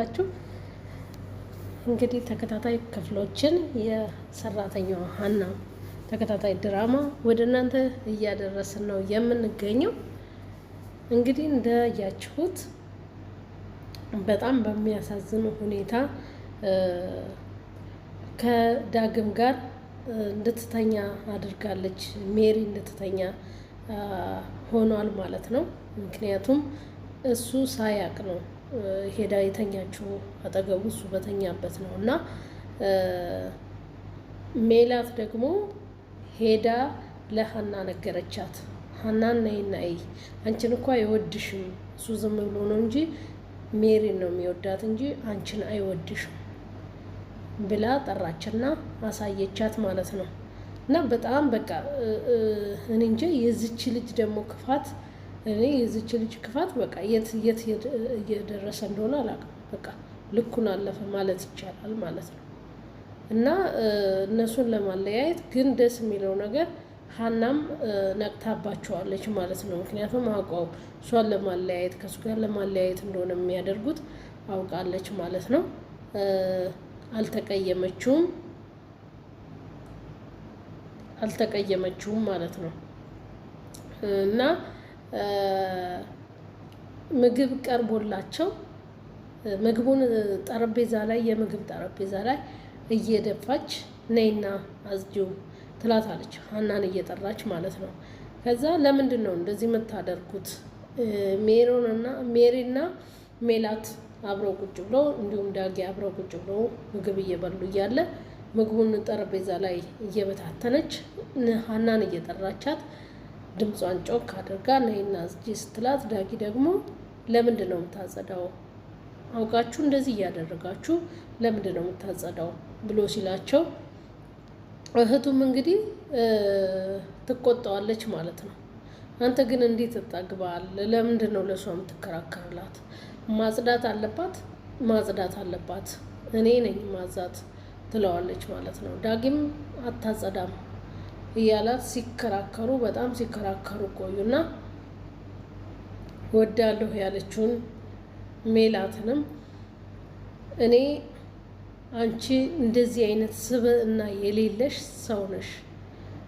ናችሁ? እንግዲህ ተከታታይ ክፍሎችን የሰራተኛዋ ሀና ተከታታይ ድራማ ወደ እናንተ እያደረስን ነው የምንገኘው። እንግዲህ እንዳያችሁት በጣም በሚያሳዝን ሁኔታ ከዳግም ጋር እንድትተኛ አድርጋለች። ሜሪ እንድትተኛ ሆኗል ማለት ነው። ምክንያቱም እሱ ሳያቅ ነው ሄዳ የተኛችው አጠገቡ እሱ በተኛበት ነው እና ሜላት ደግሞ ሄዳ ለሀና ነገረቻት። ሀናን ነይ ነይ አንቺን እኮ አይወድሽም እሱ ዝም ብሎ ነው እንጂ ሜሪን ነው የሚወዳት እንጂ አንቺን አይወድሽም ብላ ጠራችና አሳየቻት ማለት ነው። እና በጣም በቃ እኔ እንጃ የዚች ልጅ ደግሞ ክፋት እኔ የዚች ልጅ ክፋት በቃ የት የት እየደረሰ እንደሆነ አላውቅም። በቃ ልኩን አለፈ ማለት ይቻላል ማለት ነው። እና እነሱን ለማለያየት ግን ደስ የሚለው ነገር ሀናም ነቅታባቸዋለች ማለት ነው። ምክንያቱም አውቀው እሷን ለማለያየት ከእሱ ጋር ለማለያየት እንደሆነ የሚያደርጉት አውቃለች ማለት ነው። አልተቀየመችውም አልተቀየመችውም ማለት ነው እና ምግብ ቀርቦላቸው ምግቡን ጠረጴዛ ላይ የምግብ ጠረጴዛ ላይ እየደፋች ነይና አዝጂው ትላታለች። ሀናን እየጠራች ማለት ነው። ከዛ ለምንድን ነው እንደዚህ የምታደርጉት? ሜሮንና ሜሪና ሜላት አብረው ቁጭ ብለው እንዲሁም ዳጊ አብረው ቁጭ ብለው ምግብ እየበሉ እያለ ምግቡን ጠረጴዛ ላይ እየበታተነች ሀናን እየጠራቻት ድምጿን ጮክ አድርጋ ነይና አጽጂ ስትላት፣ ዳጊ ደግሞ ለምንድን ነው የምታጸዳው? አውቃችሁ እንደዚህ እያደረጋችሁ ለምንድን ነው የምታጸዳው? ብሎ ሲላቸው እህቱም እንግዲህ ትቆጣዋለች ማለት ነው። አንተ ግን እንዴት ትጠግባል? ለምንድን ነው ለእሷ የምትከራከርላት? ማጽዳት አለባት፣ ማጽዳት አለባት፣ እኔ ነኝ ማዛት ትለዋለች ማለት ነው። ዳጊም አታጸዳም እያላት ሲከራከሩ በጣም ሲከራከሩ ቆዩና ወዳለሁ ያለችውን ሜላትንም እኔ አንቺ እንደዚህ አይነት ስብዕና የሌለሽ ሰው ነሽ፣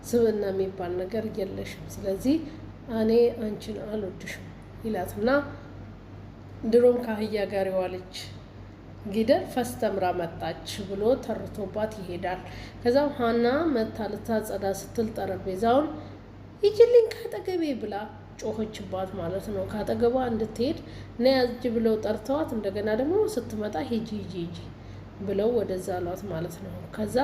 ስብዕና የሚባል ነገር የለሽም፣ ስለዚህ እኔ አንቺን አልወድሽም ይላትና ድሮም ከአህያ ጋር የዋለች ጊደር ፈስ ተምራ መጣች ብሎ ተርቶባት ይሄዳል። ከዛም ሀና መታ ልታጸዳ ስትል ጠረጴዛውን ይችልኝ ካጠገቤ ብላ ጮኸችባት ማለት ነው። ካጠገቧ እንድትሄድ ነይ አጽጂ ብለው ጠርተዋት እንደገና ደግሞ ስትመጣ ሂጂ ሂጂ ሂጂ ብለው ወደዛ አሏት ማለት ነው። ከዛ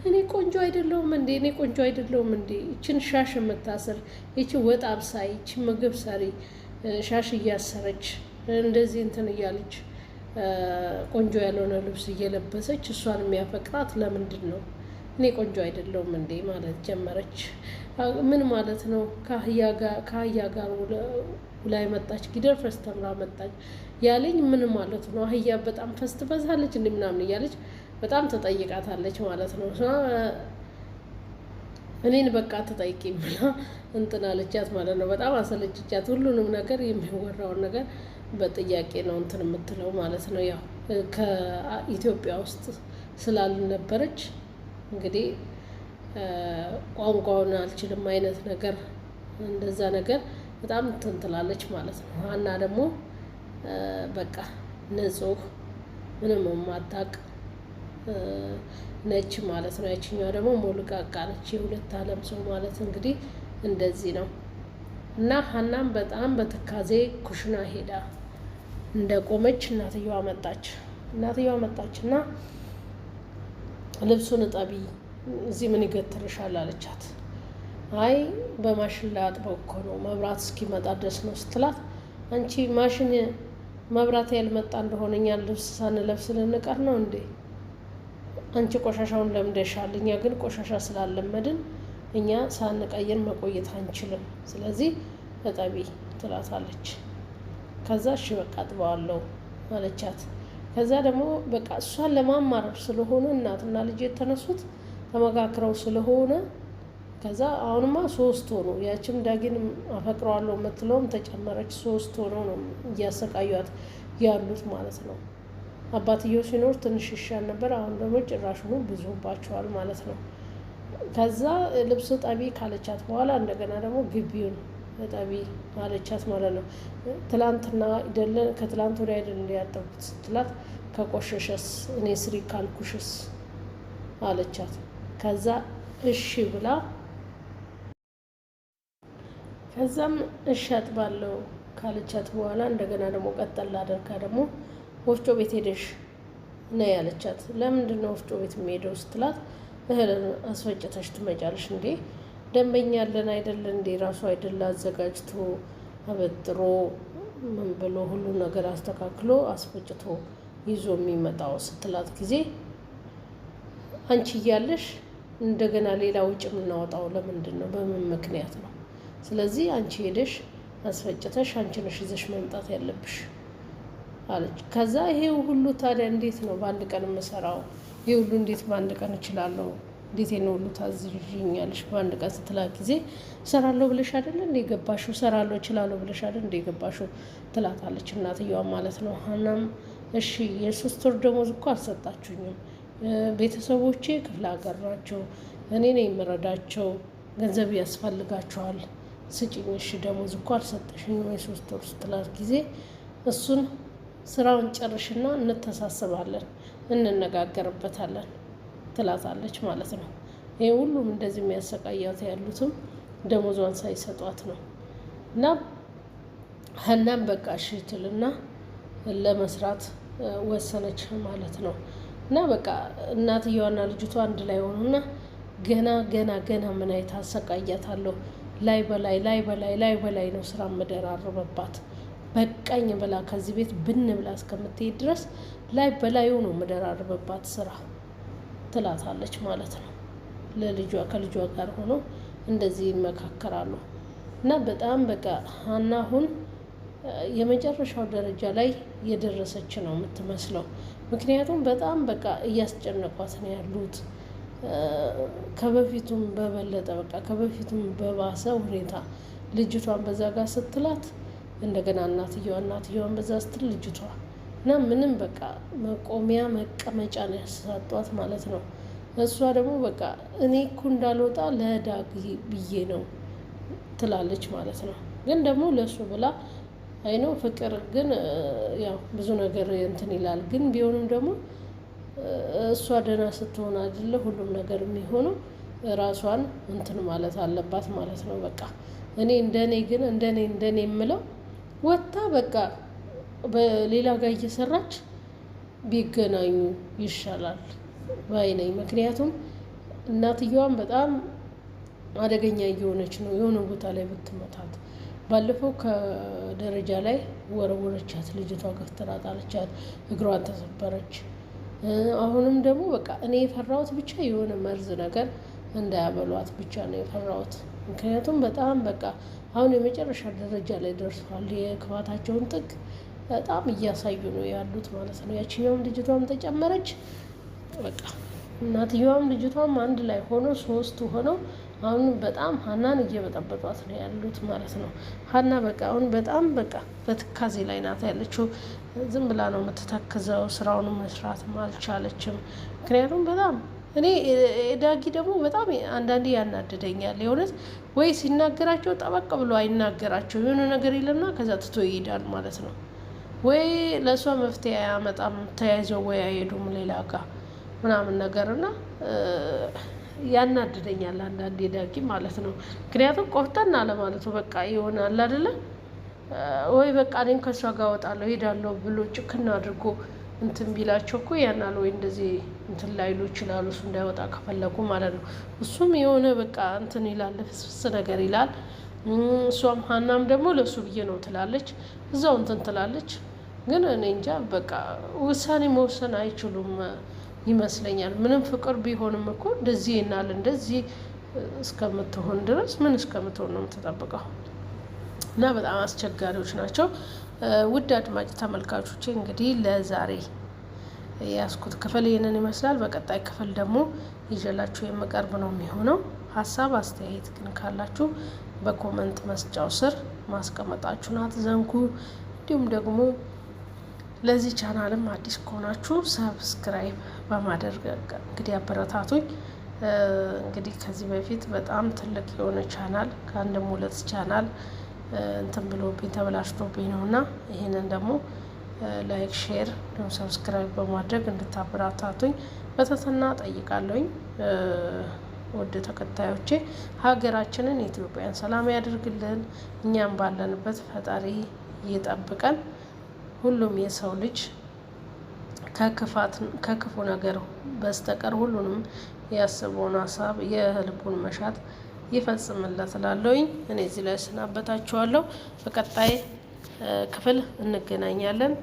እኔ ቆንጆ አይደለሁም እንዴ? እኔ ቆንጆ አይደለሁም እንዴ? ይችን ሻሽ የምታስር ይቺ ወጥ አብሳይ፣ ይቺ ምግብ ሰሪ ሻሽ እያሰረች እንደዚህ እንትን እያለች ቆንጆ ያልሆነ ልብስ እየለበሰች እሷን የሚያፈቅራት ለምንድን ነው? እኔ ቆንጆ አይደለሁም እንዴ ማለት ጀመረች። ምን ማለት ነው? ከአህያ ጋር ውላ መጣች፣ ጊደር ፈስ ተምራ መጣች ያለኝ ምን ማለት ነው? አህያ በጣም ፈስ ትበዛለች እንዲ ምናምን እያለች በጣም ተጠይቃታለች ማለት ነው። እኔን በቃ ትጠይቂ ብላ እንትን አለቻት ማለት ነው። በጣም አሰለችቻት። ሁሉንም ነገር የሚወራውን ነገር በጥያቄ ነው እንትን የምትለው ማለት ነው። ያው ከኢትዮጵያ ውስጥ ስላልነበረች እንግዲህ ቋንቋውን አልችልም አይነት ነገር እንደዛ ነገር በጣም እንትን ትላለች ማለት ነው። ሀና ደግሞ በቃ ንጹህ ምንም የማታውቅ ነች ማለት ነው። ያችኛዋ ደግሞ ሞልቃቃ ነች። የሁለት ዓለም ሰው ማለት እንግዲህ እንደዚህ ነው። እና ሀናም በጣም በትካዜ ኩሽና ሄዳ እንደቆመች እናትየዋ መጣች። እናትየዋ መጣች እና ልብሱን እጠቢ፣ እዚህ ምን ይገትርሻል አለቻት። አይ በማሽን ላጥበው እኮ ነው መብራት እስኪመጣ ድረስ ነው ስትላት፣ አንቺ ማሽን መብራት ያልመጣ እንደሆነ እኛን ልብስ ሳንለብስ ልንቀር ነው እንዴ? አንቺ ቆሻሻውን ለምደሻል፣ እኛ ግን ቆሻሻ ስላለመድን እኛ ሳንቀይር መቆየት አንችልም። ስለዚህ እጠቢ ትላታለች። ከዛ እሺ በቃ አጥበዋለሁ አለቻት። ከዛ ደግሞ በቃ እሷን ለማማረር ስለሆነ እናትና ልጅ የተነሱት ተመካክረው ስለሆነ ከዛ አሁንማ ሶስት ሆኖ ያችም ዳጊን አፈቅረዋለሁ የምትለውም ተጨመረች። ሶስት ሆኖ ነው እያሰቃዩት ያሉት ማለት ነው። አባትየው ሲኖር ትንሽ ይሻል ነበር። አሁን ደግሞ ጭራሹኑ ብዙባቸዋል ማለት ነው። ከዛ ልብስ ጠቢ ካለቻት በኋላ እንደገና ደግሞ ግቢውን እጠቢ አለቻት ማለት ነው። ትላንትና አይደለ ከትላንት ወዲያ አይደል ያጠብኩት ስትላት ከቆሸሸስ እኔ ስሪ ካልኩሽስ አለቻት። ከዛ እሺ ብላ ከዛም እሺ አጥባለሁ ካለቻት በኋላ እንደገና ደግሞ ቀጠል አደርጋ ደግሞ ወፍጮ ቤት ሄደሽ ነይ ያለቻት። ለምንድን ነው ወፍጮ ቤት የሚሄደው ስትላት እህል አስፈጭተሽ ትመጫለሽ እንዴ ደንበኛ አለን አይደለ እንዴ ራሱ አይደለ አዘጋጅቶ አበጥሮ ምን ብሎ ሁሉ ነገር አስተካክሎ አስፈጭቶ ይዞ የሚመጣው ስትላት ጊዜ አንቺ እያለሽ እንደገና ሌላ ውጭ የምናወጣው ለምንድን ነው? በምን ምክንያት ነው? ስለዚህ አንቺ ሄደሽ አስፈጭተሽ አንቺ ነሽ ይዘሽ መምጣት ያለብሽ አለች። ከዛ ይሄ ሁሉ ታዲያ እንዴት ነው በአንድ ቀን የምሰራው? ይሄ ሁሉ እንዴት በአንድ ቀን እችላለሁ? እንዴት ነው ሁሉ ታዝዥኛለሽ በአንድ ቀን ስትላት ጊዜ እሰራለሁ ብለሽ አይደለ እንደ የገባሽው፣ እሰራለሁ እችላለሁ ብለሽ አይደል እንደ የገባሽው ትላታለች እናትየዋ ማለት ነው። ሀናም እሺ የ3 ወር ደሞዝ እኮ አልሰጣችሁኝም፣ ቤተሰቦቼ ክፍለ ሀገር ናቸው፣ እኔ ነኝ የምረዳቸው፣ ገንዘብ ያስፈልጋቸዋል፣ ስጭኝ፣ እሺ ደሞዝ እኮ አልሰጠሽኝም የ3 ወር ስትላት ጊዜ እሱን ስራውን ጨርሽና እንተሳስባለን፣ እንነጋገርበታለን ትላታለች ማለት ነው። ይህ ሁሉም እንደዚህ የሚያሰቃያት ያሉትም ደሞዟን ሳይሰጧት ነው። እና ሀናም በቃ እሺ ትልና ለመስራት ወሰነች ማለት ነው። እና በቃ እናትየዋና ልጅቷ አንድ ላይ ሆኑና ገና ገና ገና ምን አይነት አሰቃያታለሁ፣ ላይ በላይ ላይ በላይ ላይ በላይ ነው ስራ የምደራርበባት በቃኝ ብላ ከዚህ ቤት ብን ብላ እስከምትሄድ ድረስ ላይ በላዩ ነው የምደራርበባት ስራ ትላታለች ማለት ነው። ለልጇ ከልጇ ጋር ሆኖ እንደዚህ ይመካከራሉ። እና በጣም በቃ ሀና አሁን የመጨረሻው ደረጃ ላይ የደረሰች ነው የምትመስለው። ምክንያቱም በጣም በቃ እያስጨነቋት ነው ያሉት ከበፊቱም በበለጠ በቃ ከበፊቱም በባሰ ሁኔታ ልጅቷን በዛ ጋር ስትላት እንደገና እናትየዋ እናትየዋን በዛ ስትል ልጅቷ እና ምንም በቃ መቆሚያ መቀመጫ ነው ያሳጧት ማለት ነው። እሷ ደግሞ በቃ እኔ እኮ እንዳልወጣ ለዳጊ ብዬ ነው ትላለች ማለት ነው። ግን ደግሞ ለእሱ ብላ አይኖ ፍቅር ግን ያው ብዙ ነገር እንትን ይላል። ግን ቢሆንም ደግሞ እሷ ደህና ስትሆን አይደለ ሁሉም ነገር የሚሆነው ራሷን እንትን ማለት አለባት ማለት ነው። በቃ እኔ እንደኔ ግን እንደኔ እንደኔ የምለው ወጥታ በቃ በሌላ ጋር እየሰራች ቢገናኙ ይሻላል ባይ ነኝ። ምክንያቱም እናትየዋን በጣም አደገኛ እየሆነች ነው። የሆነ ቦታ ላይ ብትመታት ባለፈው ከደረጃ ላይ ወረወረቻት፣ ልጅቷ ገፍትራ ጣለቻት፣ እግሯን ተሰበረች። አሁንም ደግሞ በቃ እኔ የፈራሁት ብቻ የሆነ መርዝ ነገር እንዳያበሏት ብቻ ነው የፈራሁት። ምክንያቱም በጣም በቃ አሁን የመጨረሻ ደረጃ ላይ ደርሰዋል። የክፋታቸውን ጥግ በጣም እያሳዩ ነው ያሉት ማለት ነው። ያችኛውም ልጅቷም ተጨመረች። በቃ እናትየዋም ልጅቷም አንድ ላይ ሆኖ ሶስቱ ሆነው አሁን በጣም ሀናን እየበጠበጧት ነው ያሉት ማለት ነው። ሀና በቃ አሁን በጣም በቃ በትካዜ ላይ ናት ያለችው። ዝም ብላ ነው የምትተክዘው። ስራውን መስራትም አልቻለችም። ምክንያቱም በጣም እኔ ዳጊ ደግሞ በጣም አንዳንዴ ያናድደኛል። የእውነት ወይ ሲናገራቸው ጠበቅ ብሎ አይናገራቸው የሆነ ነገር የለምና ከዛ ትቶ ይሄዳል ማለት ነው። ወይ ለእሷ መፍትሄ አያመጣም፣ ተያይዘው ወይ አይሄዱም ሌላ ጋ ምናምን ነገር እና ያናድደኛል አንዳንዴ ዳጊ ማለት ነው። ምክንያቱም ቆፍጠን አለማለቱ በቃ ይሆናል አይደለ ወይ በቃ እኔም ከእሷ ጋር እወጣለሁ እሄዳለሁ ብሎ ጭክና አድርጎ እንትን ቢላቸው እኮ ያናል ወይ እንደዚህ እንትን ላይሉ ይችላሉ። እሱ እንዳይወጣ ከፈለጉ ማለት ነው። እሱም የሆነ በቃ እንትን ይላል፣ ፍስፍስ ነገር ይላል። እሷም ሀናም ደግሞ ለእሱ ብዬ ነው ትላለች፣ እዛው እንትን ትላለች። ግን እኔ እንጃ በቃ ውሳኔ መወሰን አይችሉም ይመስለኛል። ምንም ፍቅር ቢሆንም እኮ እንደዚህ ይናል እንደዚህ እስከምትሆን ድረስ ምን እስከምትሆን ነው የምትጠብቀው? እና በጣም አስቸጋሪዎች ናቸው። ውድ አድማጭ ተመልካቾቼ እንግዲህ ለዛሬ የያዝኩት ክፍል ይህንን ይመስላል። በቀጣይ ክፍል ደግሞ ይዤላችሁ የምቀርብ ነው የሚሆነው። ሀሳብ አስተያየት ግን ካላችሁ በ comment መስጫው ስር ማስቀመጣችሁን አትዘንጉ። እንዲሁም ደግሞ ለዚህ ቻናልም አዲስ ከሆናችሁ subscribe በማድረግ እንግዲህ አበረታቱኝ። እንግዲህ ከዚህ በፊት በጣም ትልቅ የሆነ ቻናል ከአንድም ሁለት ቻናል እንትን ብሎብኝ ተበላሽቶብኝ ነው እና ይህንን ደግሞ like፣ share እንዲሁም subscribe በማድረግ እንድታበረታቱኝ በትህትና ጠይቃለሁኝ። ውድ ተከታዮቼ ሀገራችንን ኢትዮጵያን ሰላም ያደርግልን፣ እኛም ባለንበት ፈጣሪ ይጠብቀን። ሁሉም የሰው ልጅ ከክፉ ነገር በስተቀር ሁሉንም ያስበውን ሀሳብ የልቡን መሻት ይፈጽምለት እላለሁኝ። እኔ እዚህ ላይ እሰናበታችኋለሁ። በቀጣይ ክፍል እንገናኛለን።